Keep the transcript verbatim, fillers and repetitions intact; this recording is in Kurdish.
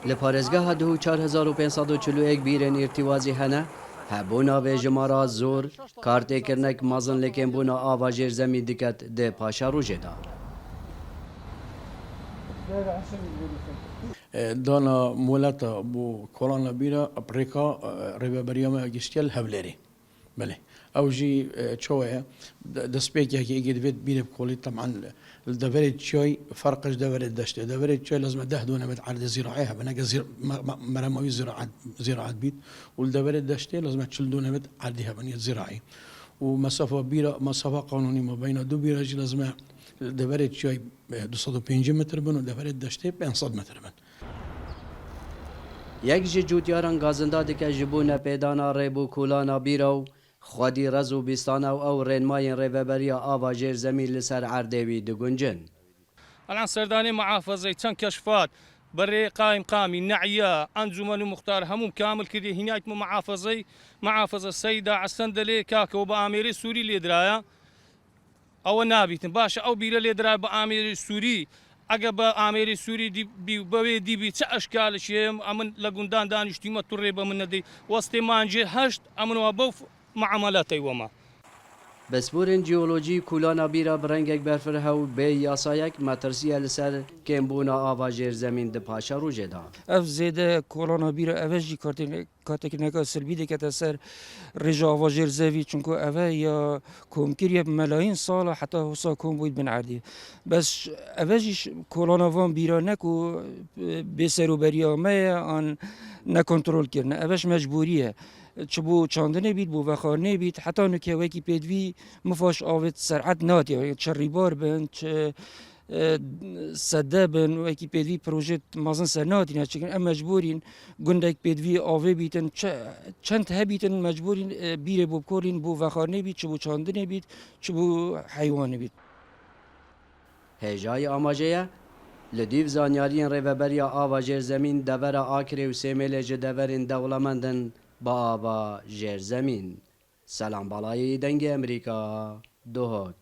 Li parêzgeha duh û çar hezar û pênc sed û çil û yek bîrên îrtîwazî hene, hebûna vê jimara zor, kartêkirinek mezin li kêmbûna ava jêrzemîn diket di paşerojê de. E, dana moleta bo kolana bîra bi rêka, e, rêveberiya me ya giştiye li Hewlêrê. Belê. Ew jî, e, çawa ye? De-, destpêkekê êkê divêt bîrê bikolî, teban li deverê çiyayî ferq ji deverê deştê. Deverê çiyayî lazim e deh dûne met erdê zîraî hebe, neke zîr-, me-, me-, merema wî zîraet, zîraet bît. Û li deverê deştê lazim e çil dûne met erdê hebe, niyet zîraî. Û mesafa bîra, mesafa qanûnî mabeyna du bîra jî lazim e li deverê çiyayî, e, du sed û pêncî metr bin û deverê deştê pênc sed metr bin. Yek ji cûtyaran gazinda dike ji bo nepêdana rêbû kolana bîra û xwedî rez û bîstana û ew rênmayên rêveberiya ava jêrzemîn li ser erdê wî diguncin. الان سەردانەی مەحافەزەی چەند کەشفات بەڕێ قایم قامی نەعیە ئەنجومەن و مختار هەموو کامل کردی هینایتمە مەحافەزەی مەحافەزە سەیدا عەسەندەلێ کاکەوە بە ئامێرەی سووری لێدرایە. ئەوە نابیتن باشە ئەو بیرە لێدرا بە ئامێری سووری ئەگە بە ئامێری سووری بەوێ دیبی چ ئەشکالش هەیە ئەمن لە گوندان دانیشتیمە توڕێ بە من نەدەی وەستێ مانجێ هەشت ئەمنەوە بەو معامەلاتەی وەما. Pisporên cîolojî kolana bîra bi rengek berfireh û bê yasayek metirsî ye li ser kêmbûna ava jêrzemîn di paşerojê de. Ev zêde kolana bîra eve jî kartêne. Katekîneka silbî dikete ser rêja ava jêr zevî, çunku eve ya kom kiriye bi melayîn sal e heta hosa kom bûyî bin erdî. Bes eve jî kolana van bîra ne ku bêserûberiya me ye an nekontrol kirine. Eve ji mecbûrî ye. Çi bo çandinê bît, bo vexwarinê bît, heta nuke wekî pêdivî mifaş avêt ser'et natiye. Çi rîbar bin, çi sede bin, wekî pêdivî proje mezin ser nehatîne çêkirin. Em mecbûrîn gundek pêdivî avê bîtin, çend hebîtin mecbûrîn bîrê bo bikolîn, bo vexwarinê bît, çi bo çandinê bît, çi bo heywanê bît. Hêjayî amaje ye, li dîv zanyariyên rêveberiya ava jêrzemîn devera Akirê û Sêmêlê ji deverên dewlemend in bi ava jêrzemîn. Selam Balayî, Dengê Emerîka, Duhok.